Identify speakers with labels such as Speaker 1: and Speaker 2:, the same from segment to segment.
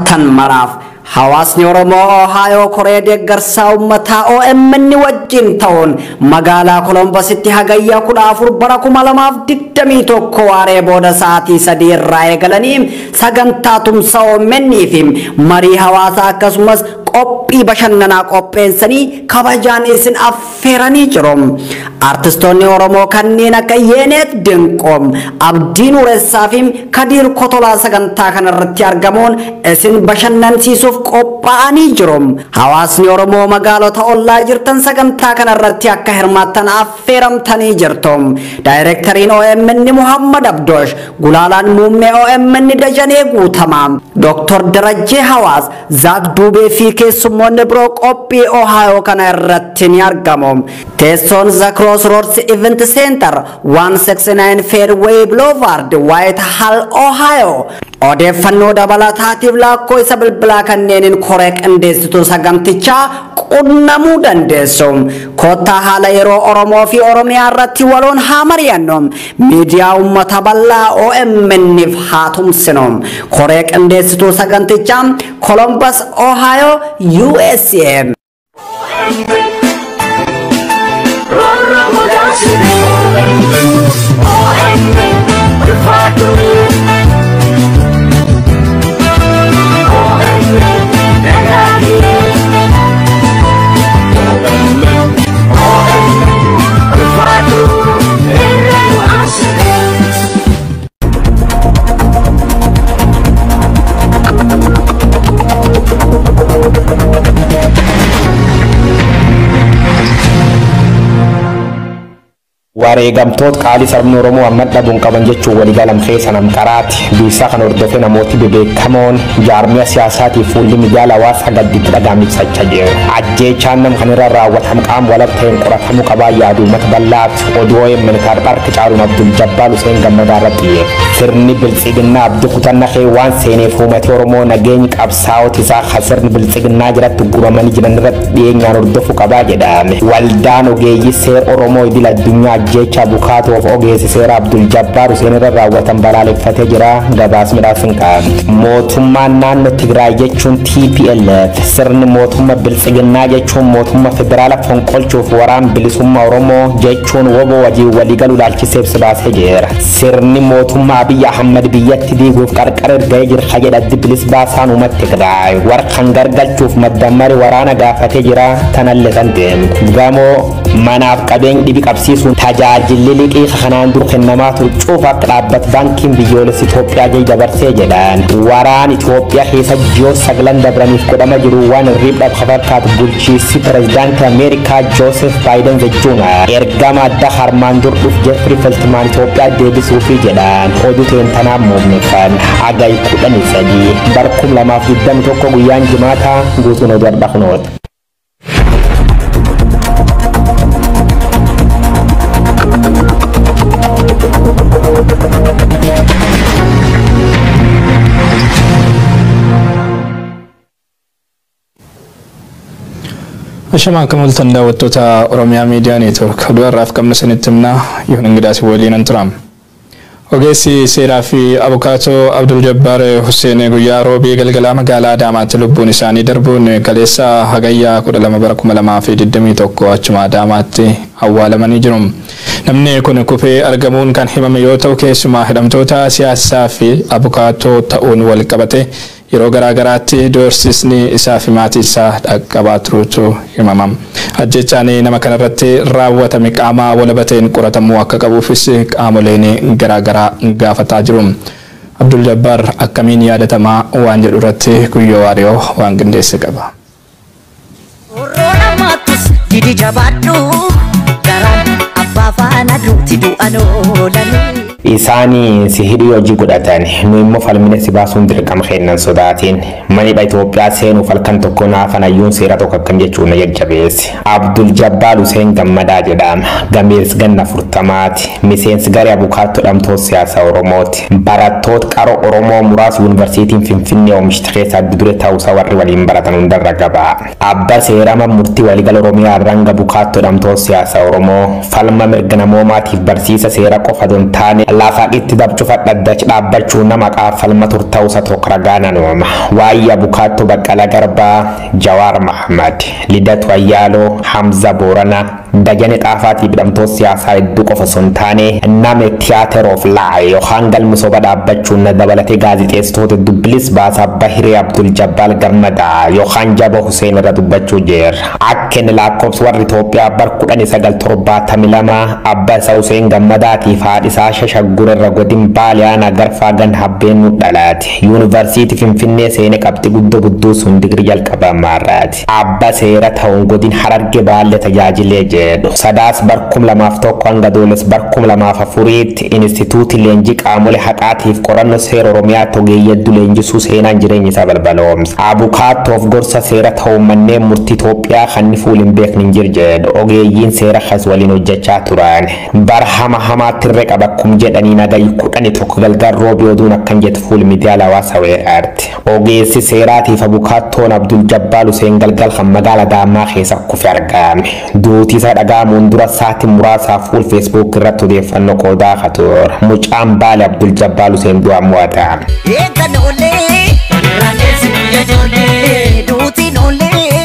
Speaker 1: Tan maraaf hawaasni Oromoo Ohaayoo koree deeggarsaa uummataa OMN wajjin ta'uun magaalaa Kolombositti hagayya 14 bara 2021 waaree booda sa'aatii 3 irraa eegalanii sagantaa tumsa OMN fi marii hawaasaa akkasumas qophii bashannanaa qopheessanii kabajaan isin affeeranii jiru. Artistoonni Oromoo kanneen akka Yeeneet Dinqoo, Abdii Nuuressaa fi Kadiir Kotolaa sagantaa kanarratti argamuun isin bashannansiisuuf qophaa'anii jiru. Hawaasni Oromoo magaalota ollaa jirtan sagantaa kanarratti akka hirmaattan affeeramtanii jirtu. Daayireektariin OMN Muhammad Abdoosh, gulaalaan muummee OMN Dajanee Guutamaa, Dooktor Darajjee Hawaas, Zaak Duubee fi keessummoonni biroo qophii Ohaayoo kana irratti ni argamu. Teessoon The Crossroads Event Center, 169 Fairway Boulevard, White Hall, Ohio. Odeeffannoo dabalataatiif lakkoofsa isa bilbilaa kanneeniin koree qindeessituu sagantichaa qunnamuu dandeessu. Kottaa haala yeroo Oromoo fi Oromiyaa irratti waloon haa mari'annu. Miidiyaa uummata bal'aa OMN'if haa tumsinu. Koree qindeessituu sagantichaa, Columbus, Ohio, USA.
Speaker 2: Wareegamtoota qaalii sabni Oromoo amma dhabuun qaban jechuun waliigalam keessa nam qaraati. Biisaa kan hordofee namooti bebeekamoon jaarmiya siyaasaatiif fuulli miidiyaa hawaasaa gadditti dhagaan ibsachaa jiru. Ajjeechaan nam kan irra raawwatam qaama walab ta'een qoratamuu qabaa yaadu uummata bal'aati. Oduu OMN Kaarxaarki caaluun Abdul Jabbaal Hussein Gammadaa irratti xiyyeeffate. Sirni biltsiginnaa abdii kutannaa kee waan seeneef uummati Oromoo nageenya qabsaa'ota isaa sirni biltsiginnaa jiratti guramanii jiran irratti dhiyeenyaan hordofuu qabaa jedhame. Waldaan ogeeyyii seera Oromoo idil addunyaa ajjeecha abukaatoof ogeessi seera Abdul Jabbaar Hussein irra raawwatan balaaleffatee jira. Gabaasni midhaas hin qabu. Mootummaan naannoo Tigraay jechuun TPLF sirni mootummaa biltsiginnaa jechuun mootummaa federaala fonqolchuuf waraan bilisummaa Oromoo jechuun WBO wajjin waliigaluu ilaalchisee ibsa baasee jira. Sirni mootummaa Abiy Ahmad biyyatti diiguuf qarqara erga'ee jira jedha bilis baasaan uummata Tigraay. Warqan gargalchuuf maddammari waraana gaafatee jira tanallee san deemu. Gamoo manaaf qabeenya dhibi qabsiisuun tajaajilli liqii kanaan dur kennamaa ture cufa akka dhaabbata baankiin biyyoolessi Itoophiyaa jee dabarsee jedhan. Waraan Itoophiyaa keessa ji'oota 9 dabraniif godhama jiru waan hirriib dhabu fakkaatu bulchiinsi pirezidaantii Ameerikaa Joosef Baayiden jechuun ergama adda harmaan dur dhuf Jeffrey Feltman Itoophiyaa deebisuufi jedhan. Oduu teentanaa muummeeffan hagay 13 bara 2021 guyyaan jimaataa guutuun oduu har'a kunoota.
Speaker 3: Ashamaa akkam ooltan daawwattoota Oromiyaa Miidiyaa Neetwoork, oduu har'aaf qabnu isinitti himnaa, Yihuun Ingidaas waliin turam. Ogeessi seeraa fi abukaatoo Abdul Jabbaar Hussein guyyaa roobii galgalaa magaalaa Adaamaatti lubbuun isaanii darbuun kaleessa hagayyaa 12 bara 2021 achuma Adaamaatti awwaalamanii jiru. Namni kun kufee argamuun kan himame yoo ta'u, keessumaa hidhamtoota siyaasaa fi abukaatoo ta'uun wal qabate yeroo garaa garaatti doorsisni isaa fi maatii isaa dhaqqabaa turuutu himama. Ajjechaan nama kanarratti raawwatame qaama walabateen qoratamuu akka qabuufis qaamoleen garaa garaa gaafataa jiru. Abdul Jabbaar akkamiin yaadatamaa waan jedhu irratti Guyyoo Waariyoo waan qindeesse qaba.
Speaker 4: Didi jabaadhu garaan abbaa faana duuti du'an oolanii.
Speaker 2: Isaanii si hidhii hojii godhatan, nu immoo falmine si baasuun dirqama kennan sodaatiin. Manidha Itoophiyaa seenuuf halkan tokko naafan hayyuun seera tokko akkam jechuun na jajjabeesse. Abdul Jabbaal Hussein Gammadaa jedhama. Gamees ganna 40ti. Miseensi garee abukaattoo dhamtoota siyaasaa Oromooti. Barattoota qaroo Oromoo muraasa yuunivarsiitiin Finfinnee oomishte keessaa adda duree ta'uusaa warri waliin baratan hundarra gaba. Abba seerama murtii waliigala Oromiyaa ranga abukaattoo dhamtoota siyaasaa Oromoo falma mirga namoomaatiif barsiisa seera qofa don taane Lafa itti dabcufa dhaddacha dhaabbachuu nama qaafalma turta'uusa tokko ragaa nooma. Waa'ee Abukaatoo Baqqalaa Garbaa, Jawaar Mahmad, Lidatu Ayyaaloo, Hamza Booranaa, Dajane Xaafaatii hidhamtoota siyaasaa hedduu qofa osoo hin taane nama theatre of lie yookaan galma soba dhaabbachuun na dabalatee gaazixeessitoota dubbilis baasaa Bahiree Abdul Jabbaal Gammadaa yookaan Jaba Hussein irra dubbachuu jira. Akka inni lakkoofsa warri Itoophiyaa bar 1972 abbaa isaa Hussein Gammadaatiif haadha isaa Shashaggura irra godin Baaliyaan Agarfaa gan Habbeennu dhalaate. Yuunivarsiitii Finfinnee seenee qabxii guddoo guddoo sun digirii jalqabaa maarraati. Abbaa seera ta'uun godin Hararge Baalee tajaajilee jedhu. Sadaas bar 2001 hanga Adoolessa bar 2004tti Inistituutii Leenjii Qaamolee Haqaatiif Qorannoo Seera Oromiyaatti ogeeyyii hedduu leenjisuu seenaan jireenya isaa balbaloomsa. Abukaattoof gorsa seera ta'uun manneen murtii Itoophiyaa kan inni fuul hin beekne hin jiru jedhu. Ogeeyyiin seera kas waliin hojjechaa turan. Bar hama hamaatti irra qaba akkum jedhanii nagayi 11 galgal roobii oduun akkan jettu fuul miidiyaa hawaasa weerarti. Ogeessi seeraatiif abukaattoon Abdul Jabbaal Hussein galgal kan magaala Adaamaa keessa kufe argame. Duuti isaa dhaga'amuun dura sa'aatii muraasaaf fuul Facebook irratti odeeffannoo qoodaa akka ture. Mucaan Baale Abdul Jabbaal Hussein du'aan mo'atame.
Speaker 4: Eegan oolee duutiin oolee.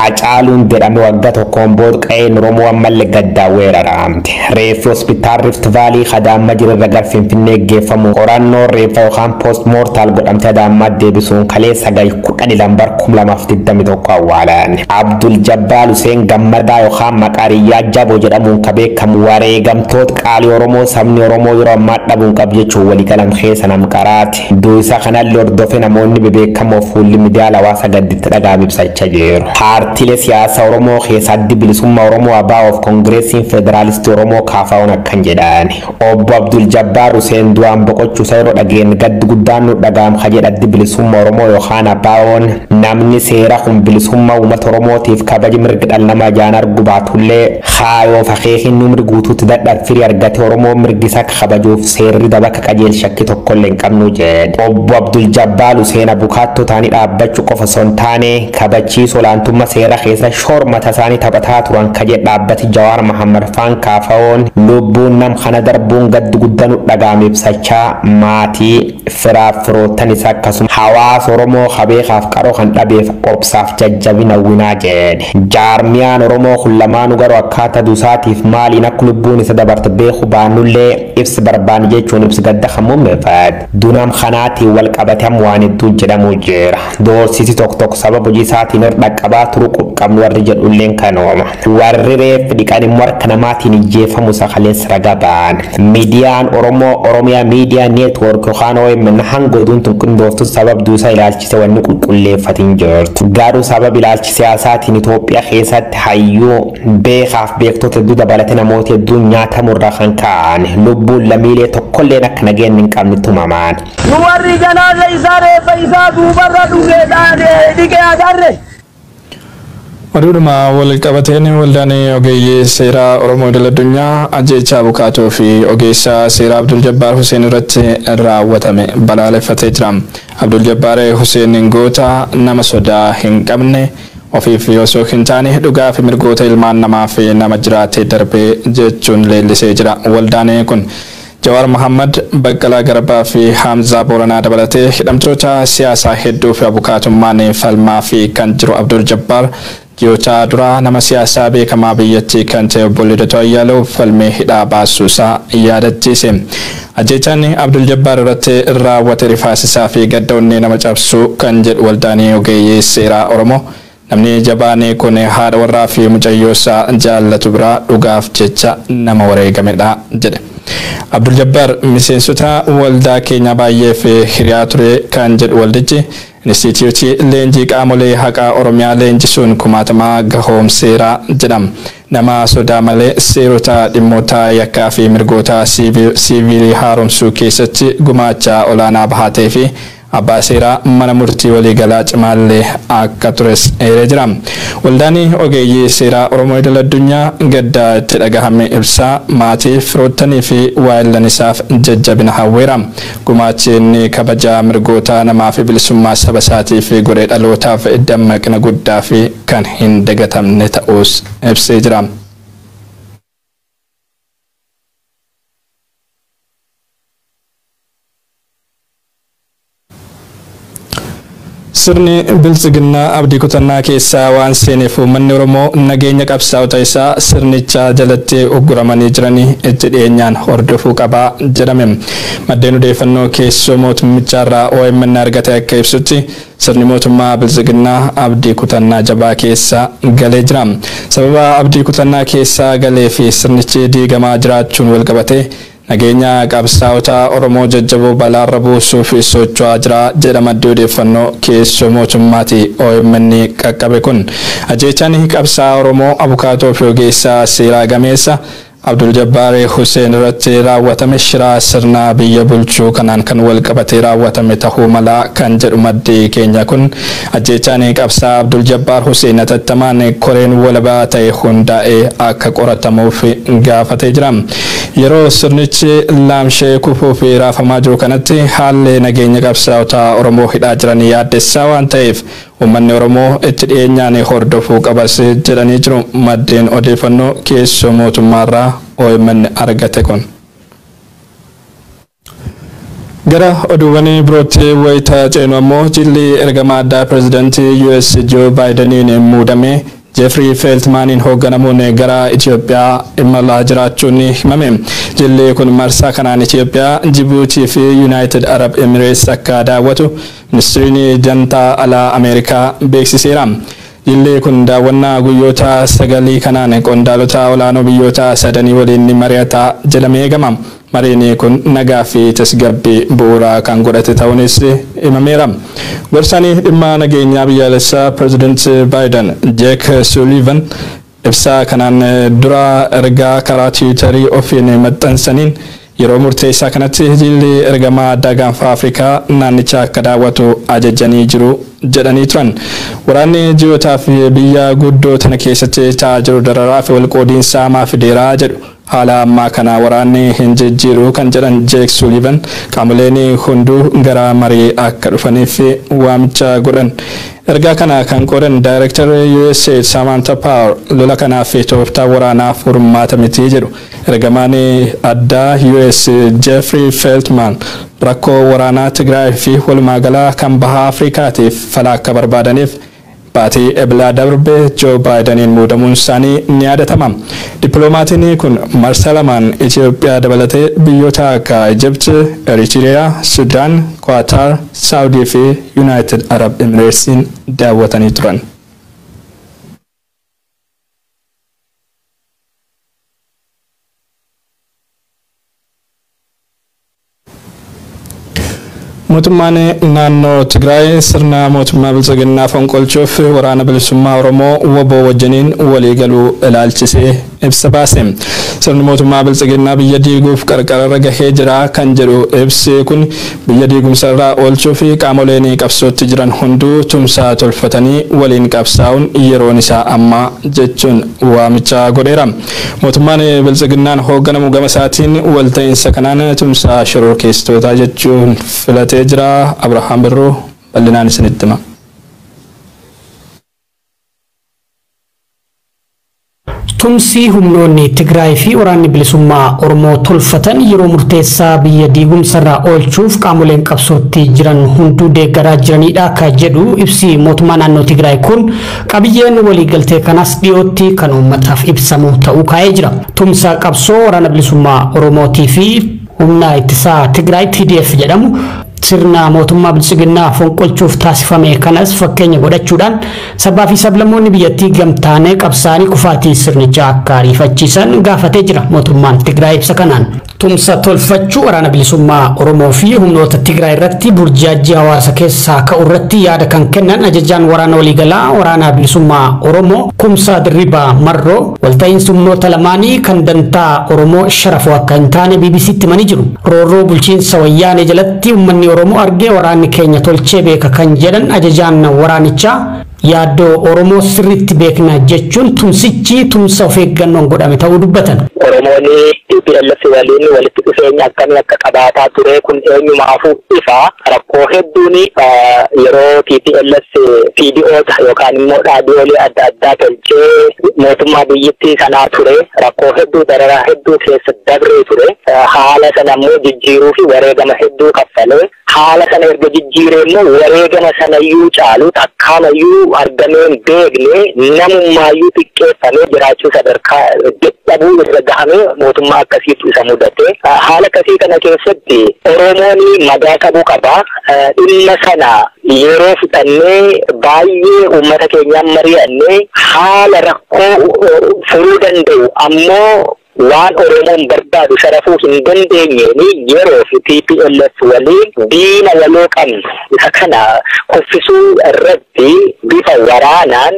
Speaker 2: Hacaaluun jedhame waggaa tokkoon booda qe'een Oromoo ammallee gaddaan weeraramte. Reeffi hospitaal Rift Vaalii Adaammaa jiru irra gara Finfinnee geeffamu qorannoo reeffa yookaan post mortal godhamte Adaammaa deebisuun kaleessa gahi 12 bar 2021 awwaalan. Abdul Jabbaal Hussein Gammadaa yookaan maqaa Riyyaa Jaboo jedhamuun kan beekamu wareegamtoota qaalii Oromoo sabni Oromoo yeroo ammaa dhabuun qabu jechuun waliigalam keessa nam qaraati. Duusa kanallee hordofee namoonni bebeekamoo fuulli miidiyaa hawaasa gadditti dhaga'ame ibsachaa jiru. Paartiilee siyaasaa Oromoo keessaa Addi Bilisummaa Oromoo ABO fi Koongireesiin Federaalistii Oromoo KFO'n akkan jedhan. Obbo Abdul Jabbaar Hussein du'aan boqochuu isaa yeroo dhageenye gaddi guddaan nu dhaga'ama ka jedhe Addi Bilisummaa Oromoo yookaan ABO'n namni seera kun bilisummaa uummata Oromootiif kabaja mirga dhala namaa ijaan argu baatullee haayoo fakeekin numri guutuutti dadhab firii argate Oromoo mirgi isaa akka kabajuuf seerri daba akka qajeelchu shakkii tokkollee hin qabnu jedhe. Obbo Abdul Jabbaar Hussein abukaattoo ta'anii dhaabbachuu qofa osoo hin taane kabachiisa olaantummaa seera keessa shoormata isaanii taphataa turan ka jedhe dhaabbati Jawaar Mahammad Faan KFO'n lubbuun nam kana darbuun gaddi guddaa nu dhaga'ame ibsachaa maatii firaaf firoottan isaa akkasuma hawaasa Oromoo kabeekaaf qaroo kan dhabeef obsaaf jajjabina hawwinaa jedhe. Jaarmiyaan Oromoo kun lamaanuu garuu akkaataa duusaatiif maaliin akka lubbuun isa dabarte beeku baannullee ibsi barbaanne jechuun ibsi gadda kan muummeeffate. Dunam kanaatiin wal qabate amma waan hedduu jedhamu jira. Doorsisi tokko tokko sababa hojii isaatiin irra dhaqqabaa turu qabnu warri jedhulleen kanooma. Warri reeffi dhiqan immoo harka namaatiin ijjeefamu sakaleessa raga ba'an. Miidiyaan Oromoo Oromiyaa Miidiyaa Neetwoork yookaan OMN hanga oduun tun qindooftu sababa duusaa ilaalchise wanni qulqulleeffatiin jirtu. Garuu sababa ilaalchi siyaasaatiin Itoophiyaa keessatti hayyuu beekaaf beektota hedduu dabalatee namoota hedduun nyaatamurraa kan ka'an lubbuun lammiilee tokkolleen akka nageenya hin qabne tumaman.
Speaker 5: Nu warri janaaza isaa reeffa isaa duubarra dhugee dhiqee agarre.
Speaker 3: Oduudhuma wal qabateen waldaan ogeeyyii seeraa Oromoo idil addunyaa ajjeechaa abukaatoo fi ogeessa seeraa Abdul Jabbaar Hussein irratti raawwatame balaaleffatee jira. Abdul Jabbaar Hussein goota nama sodaa hin qabne ofiif osoo hin taane dhugaa fi mirgoota ilmaan namaa fi nama jiraatee darbee jechuun leellisee jira. Waldaan kun Jawaar Mohammad, Baqqalaa Garbaa fi Hamzaa Booranaa dabalatee hidhamtoota siyaasaa hedduu fi abukaatummaan falmaa fi kan jiru Abdul Jabbaar ji'oota duraa nama siyaasaa beekamaa biyyattii kan ta'e obbo Lidatuu Ayyaalew falmee hidhaa baasuu isaa yaadachiise. Ajjeechaan Abdul Jabbaar irratti raawwate rifaasisaa fi gadda onnee nama cabsuu kan jedhu waldaan ogeeyyii seeraa Oromoo namni jabaan kun haadha warraa fi mucayyoo isaa jaallatu biraa dhugaaf jecha nama wareegamedha jedhe. Abdul Jabbaar miseensota waldaa keenya baay'eef hiriyaa ture kan jedhu waldichi Inistituutii leenjii qaamolee haqaa Oromiyaa leenjisuun kumaatamaa gahoomseera jedhama. Nama sodaa malee seerota dhimmoota yakkaa fi mirgoota siivilii haaromsuu keessatti gumaacha olaanaa bahatee fi abbaa seeraa mana murtii waliigalaa cimaallee akka tures eeree jira. Waldaan ogeeyyii seeraa Oromoo idil addunyaa gadda itti dhagahame ibsaa maatii firoottanii fi waayillan isaaf jajjabina hawweera. Gumaachi inni kabaja mirgoota namaa fi bilisummaa saba isaatiif godhee dhalootaaf dammaqina guddaa fi kan hin dagatamne ta'us ibsee jira. Sirni biltsiginnaa abdii kutannaa keessaa waan seeneef uummanni Oromoo nageenya qabsaa'ota isaa sirnicha jalatti ugguramanii jiranii itti dhiyeenyaan hordofuu qabaa jedhame. Maddeen odeeffannoo keessoo mootummichaarraa OMN argate akka ibsutti sirni mootummaa biltsiginnaa abdii kutannaa jabaa keessa galee jira. Sababa abdii kutannaa keessa galee fi sirnichi diigamaa jiraachuun walqabatee nageenya qabsaa'ota Oromoo jajjaboo balaarra buusuuf socho'aa jira jedha maddi odeeffannoo keessoo mootummaati OMN qaqqabe kun. Ajjeechaan qabsaa'aa Oromoo abukaatoo fi ogeessaa seeraa gameessa Abdul Jabbaar Hussein irratti raawwatame shiraa sirna biyya bulchuu kanaan kan wal qabatee raawwatame tahuu mala kan jedhu maddi keenya kun ajjeechaan qabsaa'aa Abdul Jabbaar Hussein hatattamaan koreen walabaa ta'e hundaa'ee akka qoratamuuf gaafatee jira. Yeroo sirnichi laamshee kufuu fi raafamaa jiru kanatti haalli nageenya qabsaa'ota Oromoo hidhaa jiran yaaddessaa waan ta'eef uummanni Oromoo itti dhiyeenyaan hordofuu qabas jedhanii jiru maddeen odeeffannoo keessoo mootummaarraa OMN argate kun. Gara oduuwwan birootti wayita ceenu ammoo jilli ergama addaa pireezidantii US Joe Baayidaniin muudame Jeffrey Feltmaniin hoogganamuun gara Itoophiyaa imalaa jiraachuun himame. Jilli kun marsaa kanaan Itoophiyaa, Jibuutii fi United Arab Emirates akka daawwatu ministiriin dantaa alaa Ameerikaa beeksiseera. Jilli kun daawwannaa guyyoota 9 kanaan qondaalota olaanoo biyyoota sadanii waliin ni mari'ata jedhamee eegama. Mariin kun nagaa fi tasgabbii bu'uuraa kan godhate ta'uunis himameera. Gorsaan dhimma nageenyaa biyyaalessaa Pireezidaant Baayiden Jeek Suliivan ibsaa kanaan dura ergaa karaa tiwiitarii ofiin maxxansaniin yeroo murteessaa kanatti jilli ergamaa addaa gaanfa Afrikaa naannicha akka daawwatu ajajanii jiru jedhanii turan. Waraanni ji'ootaa fi biyya guddoo tana keessatti ta'aa jiru dararaa fi walqoodiinsa hamaa fideeraa jedhu. Haala ammaa kana waraanni hin jijjiiru kan jedhan Jeek Suliivan qaamoleen hunduu gara marii akka dhufaniif waamicha godhan. Ergaa kana kan qoodan Daayirektarri USAID Samantha Power lola kanaaf tooftaa waraanaa furmaata miti jedhu. Ergamaan addaa US Jeffrey Feltman rakkoo waraanaa Tigraay fi walumaagalaa kan baha Afrikaatiif fala akka barbaadaniif baatii Eblaa darbe Joe Baayidaniin muudamuun isaanii ni yaadatama. Dippiloomatiin kun marsaa lamaan Itoophiyaa dabalatee biyyoota akka Ijipt, Eritiriyaa, Sudaan, Qatar, Saawudii fi United Arab Emiratesiin daawwatanii turan. Mootummaan naannoo Tigraay sirna mootummaa biltsiginnaa fonqolchuuf waraana bilisummaa Oromoo WBO wajjiniin waliigaluu ilaalchisee ibsa baase. Sirni mootummaa biltsiginnaa biyya diiguuf qarqararra gahee jira kan jedhu ibsi kun biyya diigumsarraa oolchuu fi qaamoleen qabsootti jiran hunduu tumsaa tolfatanii waliin qabsaa'uun yeroon isaa amma jechuun waamicha godheera. Mootummaan biltsiginnaan hoogganamu gama isaatiin walta'iinsa kanaan tumsaa shororkeessitootaa jechuun filatee jira. Abrahaam Birruu bal'inaan isinitti hima.
Speaker 6: Tumsi humnoonni Tigraay fi waraanni bilisummaa Oromoo tolfatan yeroo murteessaa biyya diigumsarraa oolchuuf qaamoleen qabsootti jiran hunduu deeggaraa jiranidha akka jedhu ibsi mootummaa naannoo Tigraay kun qabiyyeen waliigaltee kanas dhiyootti kan uummataaf ibsamu ta'uu kaa'ee jira. Tumsa qabsoo waraana bilisummaa Oromootii fi humna ittisaa Tigraay TDF jedhamu sirna mootummaa biltsiginnaa fonqolchuuf taasifame kanas fakkeenya godhachuudhaan sabaa fi sablammoonni biyyattii gamtaanee qabsaa'anii kufaatii sirnichaa akka ariifachiisan gaafatee jira mootummaan Tigraay ibsa kanaan. Tumsa tolfachuu waraana bilisummaa Oromoo fi humnoota Tigraay irratti burjaajii hawaasa keessaa ka'u irratti yaada kan kennan ajajaan waraana waliigalaa waraana bilisummaa Oromoo Kumsaa Dirribaa Marroo walta'iinsi humnoota lamaanii kan dantaa Oromoo sharafuu akka hin taane BBCtti himanii jiru. Roorroo bulchiinsa wayyaanee jalatti uummanni Oromoo argee waraanni keenya tolchee beeka kan jedhan ajajaan waraanichaa Yaaddoo Oromoo sirriitti beekna jechuun tumsichi tumsa of eeggannoon godhame ta'uu dubbatan.
Speaker 7: Oromoon TPLF waliin walitti dhufeenya akkamii akka qabaataa ture kun eenyumaafuu ifa. Rakkoo hedduun yeroo TPLF PDOta yookaan immoo dhaabbilee adda addaa tolchee mootummaa biyyattii sanaa ture, rakkoo hedduu, dararaa hedduu keessa dabree ture. Haala sana immoo jijjiiruu fi wareegama hedduu kaffalee, haala sana erga jijjiiree immoo wareegama sanayyuu caalu takkaamayyuu argamee hin beekne, namummaayyuu xiqqeeffamee jiraachuu sadarkaa dadhabuu irra gahamee mootummaa akkasiitu isa mudate. Haala akkasii kana keessatti Oromoon madaa qabuu qaba. Dhimma sana yeroo fudhannee baay'ee uummata keenyaan mari'annee, haala rakkoo furuu danda'u ammoo waan Oromoon barbaadu sharafuu hin dandeenyeen, yeroo fi TPLF waliin diina waloo qabnu isa kana kuffisuu irratti bifa waraanaan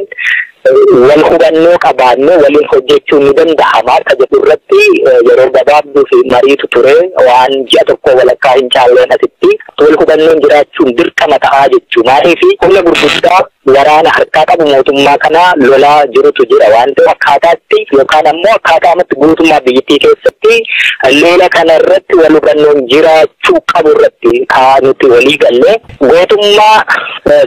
Speaker 7: wal hubannoo qabaannee waliin hojjechuun ni danda'ama akka jedhu irratti yeroo gabaabduu fi mariitu ture. Waan ji'a tokko walakkaa hin caalleen asitti wal hubannoon jiraachuun dirqama ta'aa jechuu. Maaliif, humna gurguddaa waraana harkaa qabu mootummaa kana lolaa jirutu jira waan ta'eef, akkaataatti yookaan ammoo akkaataamatti guutummaa biyyattii keessatti lola kana irratti wal hubannoon jiraachuu qabu irratti kaa nuti walii galle. Gootummaa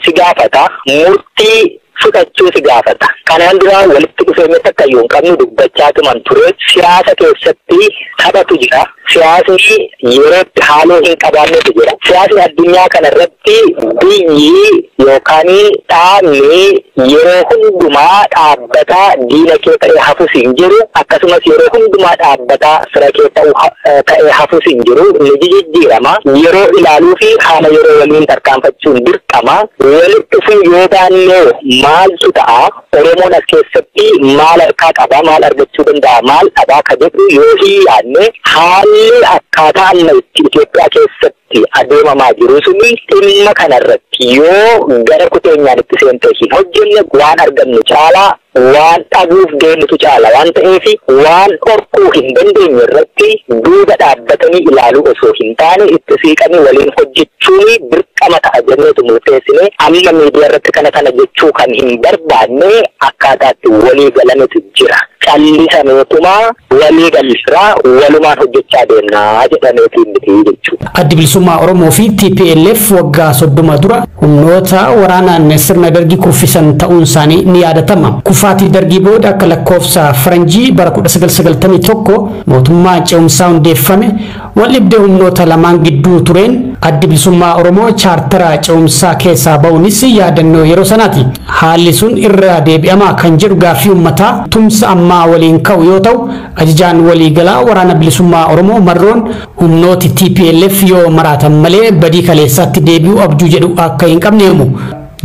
Speaker 7: si gaafata, murtii fudhachuu si gaafata. Kanaan dura walitti dhufeenya takka iyyuu hin qabnu dubbachaa tuman ture. Siyaasa keessatti taphatu jira. Siyaasni yerootti haaloo hin qabaannetu jira. Siyaasni addunyaa kana irratti biyyi yookaan dhaabni yeroo hundumaa dhaabbataa diina kee ta'ee hafus hin jiru. Akkasumas yeroo hundumaa dhaabbataa fira kee ta'ee hafus hin jiru. Ni jijjiirama. Yeroo ilaaluu fi haala yeroo waliin tarkaanfachuun dirqama. Walitti dhufuu yoo baannee maaltu ta'a? Oromoon as keessatti maal harkaa qaba? Maal argachuu danda'a? Maal dhabaa ka jedhu yoo hin yaadne, haalli akkaataa amma itti Itoophiyaa keessatti adeemamaa jiru suni dhimma kanarratti yoo gara kuteenyaan itti seentee hin hojjenne, waan argannu caalaa waan dhabuuf deemtu caala waan ta'eef, waan dhorkuu hin dandeenye irratti duuba dhaabbatanii ilaaluu osoo hin taane itti siiqanii waliin hojjechuun dirqama ta'a jenneetu murteessine. Amma miidiyaa irratti kana kana jechuu kan hin barbaanne akkaataatti walii galametu jira. Callisameetuma walii galraa walumaan hojjechaa deemnaa jedhameetiin miti jechuudha.
Speaker 6: Addi Bilisummaa Oromoo fi TPLF waggaa 30 dura humnoota waraanaan sirna Dargii kuffisan ta'uun isaanii ni yaadatama. Kufaatii Dargii booda akka lakkoofsa Faranjii bara 1991 mootummaa ce'umsaa hundeeffame. Wal dhibdee humnoota lamaan gidduu tureen Addi Bilisummaa Oromoo chaartara ce'umsaa keessaa ba'uunis yaadannoo yeroo sanaati. Haalli sun irra deebi'amaa kan jedhu gaaffii uummataa tumsa ammaa waliin ka'u yoo ta'u, ajajaan waliigalaa Waraana Bilisummaa Oromoo Marroon humnooti TPLF yoo maraatan malee badii kaleessaatti deebi'uu abjuu jedhu akka hin qabne himu.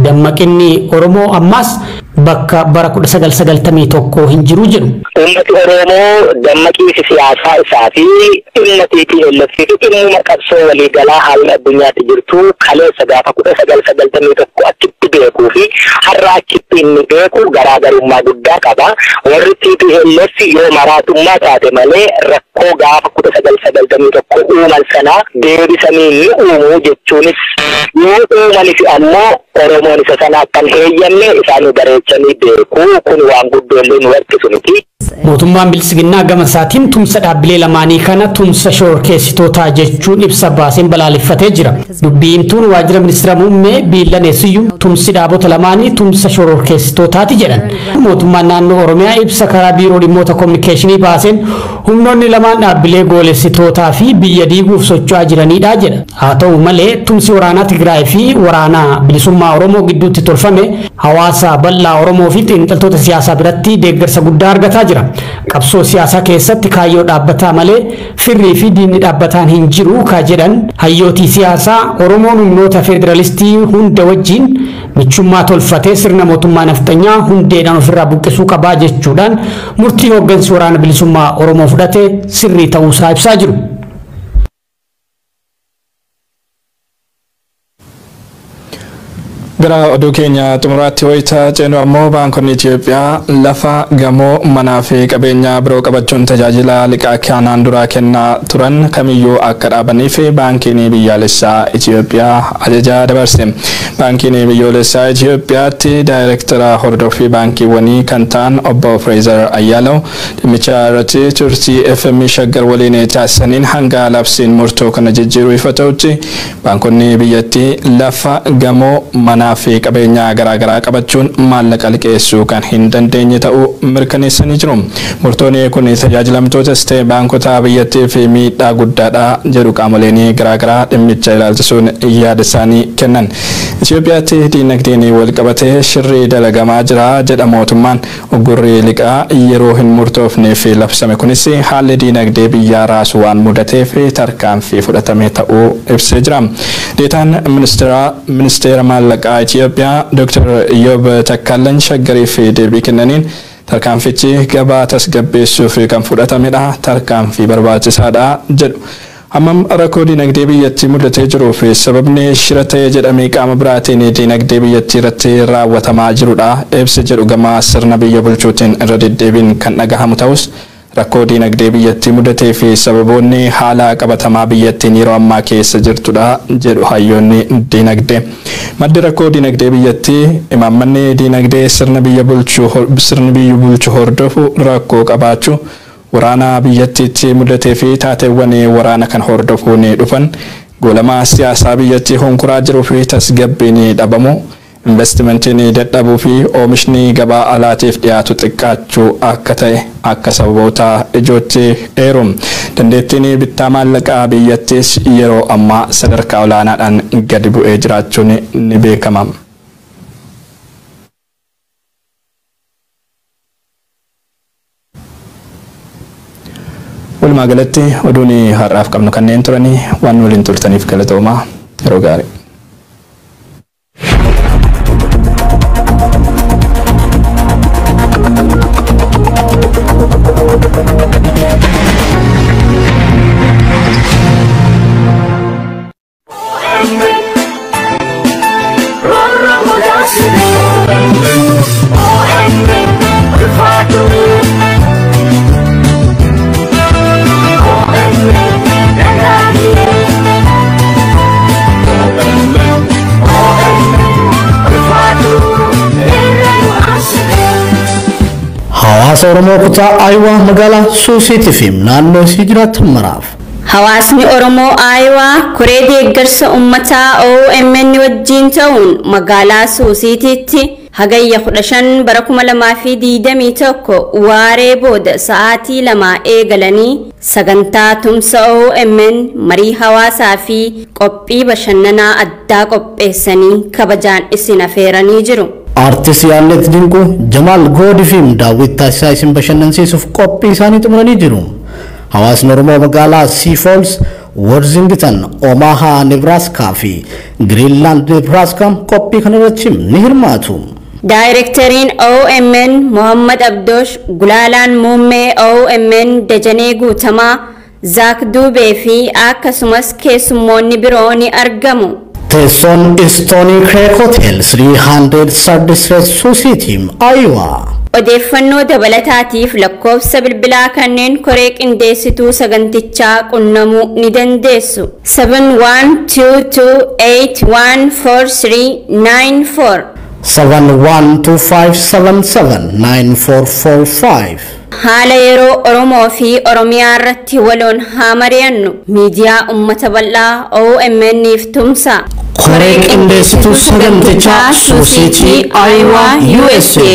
Speaker 6: Dammaqinni Oromoo ammaas bakka bara 1991 hin jiru jedhu.
Speaker 7: Uummati Oromoo dammaqiinsi siyaasaa isaa fi dhimma TPLF fi dhimmuma qabsoo waliigalaa haalli addunyaatti jirtu kaleessa gaafa 1991 achitti beekuu fi har'a achitti inni beeku garaagarummaa guddaa qaba. Warri TPLF yoo maraatummaa taate malee rakkoo gaafa 1991 uuman sana deebisanii ni uumuu jechuunis, yoo uumanis ammoo Oromoon isa sana akkan heeyyamne isaanii bareechanii beeku. Kun waan guddoollee nu harkisu miti.
Speaker 6: Mootummaan Bilisiginnaa gama isaatiin tumsa dhaabbilee lamaanii kana tumsa shororkeessitootaa jechuun ibsa baaseen balaaleffatee jira. Dubbii himtuun waajjira ministeera muummee Biillanee Siyyum tumsi dhaabota lamaanii tumsa shororkeessitootaati jedhan. Mootummaan naannoo Oromiyaa ibsa karaa biiroo dhimmoota kominikeeshinii baaseen humnoonni lamaan dhaabbilee goolessitootaa fi biyya diiguuf socho'aa jiranidha jedha. Haa ta'u malee, tumsi waraanaa Tigraay fi Waraanaa Bilisummaa Oromoo gidduutti tolfame hawaasa bal'aa Oromoo fi xiinxaltoota siyaasaa biratti deeggarsa guddaa argataa jira. Qabsoo siyaasaa keessatti kaayyoo dhaabbataa malee firrii fi diinni dhaabbataan hin jiru ka jedhan hayyootii siyaasaa, Oromoon humnoota federalistii hunda wajjin michummaa tolfatee sirna mootummaa nafxanyaa hundeedhaan ofirraa buqqisuu qabaa jechuudhaan murtii hooggansi Waraana Bilisummaa Oromoo fudhate sirrii ta'uusaa ibsaa jiru.
Speaker 3: Gara oduu keenya xumuraatti wayita ceenu ammoo baankonni Itoophiyaa lafa, gamoo, manaa fi qabeenya biroo qabachuun tajaajila liqaa kanaan duraa kennaa turan kamiyyuu akka dhaabaniif Baankiin Biyyaalessaa Itoophiyaa ajaja dabarse. Baankiin Biyyoolessaa Itoophiyaatti daayirektara hordoffii baankiiwwanii kan ta'an obbo Fireezer Ayyaalaw dhimmicha irratti turtii FM Shaggar waliin taasisaniin hanga labsiin murtoo kana jijjiiruu ifa ta'utti baankonni biyyattii lafa, gamoo, manaa fi qabeenya garaagaraa qabachuun maallaqa liqeessuu kan hin dandeenye ta'uu mirkaneessanii jiru. Murtoon kun tajaajilamtootas ta'e baankota biyyattiif miidhaa guddaadha jedhu qaamoleen garaagaraa dhimmicha ilaalchisuun yaada isaanii kennan. Itoophiyaatti diinagdeen wal qabatee shirri dalagamaa jira jedha mootummaan. Uggurri liqaa yeroo hin murtoofneef labsame kunis haalli diinagdee biyyaa raasu waan mudateef tarkaanfii fudhatame ta'uu ibsee jira. Deetaan ministeera maallaqaa Itoophiyaa Dr. Iyyoob Takkaalany Shaggariif deebii kennaniin tarkaanfichi gabaa tasgabbeessuuf kan fudhatamedha, tarkaanfii barbaachisaadha jedhu. Hammam rakkoo diinagdee biyyattii mudatee jiruu fi sababni shira ta'ee jedhamee qaama biraatiin diinagdee biyyattii irratti raawwatamaa jirudha ibsa jedhu gama sirna biyya bulchuutiin irra deddeebiin kan dhagahamu ta'us rakkoo diinagdee biyyattii mudatee fi sababoonni haala qabatamaa biyyattiin yeroo ammaa keessa jirtudha jedhu hayyoonni diinagdee. Maddi rakkoo diinagdee biyyattii imaammanni diinagdee sirna biyya bulchu sirni biyya bulchu hordofu rakkoo qabaachuu, waraana biyyattiitti mudatee fi taateewwan waraana kan hordofuun dhufan, goolama siyaasaa biyyattii honkuraa jiruu fi tasgabbiin dhabamu, investimentiin dadhabuu fi oomishni gabaa alaatiif dhiyaatu xiqqaachuu akka ta'e akka sababoota ijootti eeru. Dandeettiin bittaa maallaqaa biyyattiis yeroo ammaa sadarkaa olaanaadhaan gadi bu'ee jiraachuun ni beekama. Walumaa galatti oduun har'aaf qabnu kanneen turanii, waan waliin turtaniif galatoomaa, yeroo gaarii.
Speaker 8: Hawaasa Oromoo kutaa Aayuwaa magaalaa Suusiitii fi naannoo isii jiraatan maraaf.
Speaker 9: Hawaasni Oromoo Aayuwaa koree deeggarsa uummataa OMN wajjin ta'uun magaalaa Suusiitiitti hagayya 15 bara 2021 waaree booda sa'aatii 2 eegalanii sagantaa tumsa OMN, marii hawaasaa fi qophii bashannanaa addaa qopheessanii kabajaan isin affeeranii jiru.
Speaker 8: Aartist Yaannet Dinquu, Jamaal Goodii fi Daawwit Taasisaa isin bashannansiisuuf qophii isaanii xumuranii jiru. Hawaasni Oromoo magaalaa Sioux Falls, Worthington, Omaha, Nebraska fi Greenland, Nebraska qophii kana irratti ni hirmaatu.
Speaker 9: Daayirektariin OMN Muhammad Abdoosh, Gulaalaan Muummee OMN Dajanee Guutamaa, Zaak Duubee fi akkasumas keessummoonni biroo ni argamu.
Speaker 8: Teessoon Stony Creek Hotel, 300 Street, Sioux City, Iowa.
Speaker 9: Odeeffannoo dabalataatiif lakkoofsa bilbilaa kanneen koree qindeessituu sagantichaa qunnamuu ni dandeessu. 7122814394.
Speaker 8: 7125779445.
Speaker 9: Haala yeroo Oromoo fi Oromiyaa irratti waloon haa mari'annu. Miidiyaa uummata bal'aa OMN'if tumsa.
Speaker 8: Koree qindeessituu sagantichaa, Sioux City, Iowa, USA.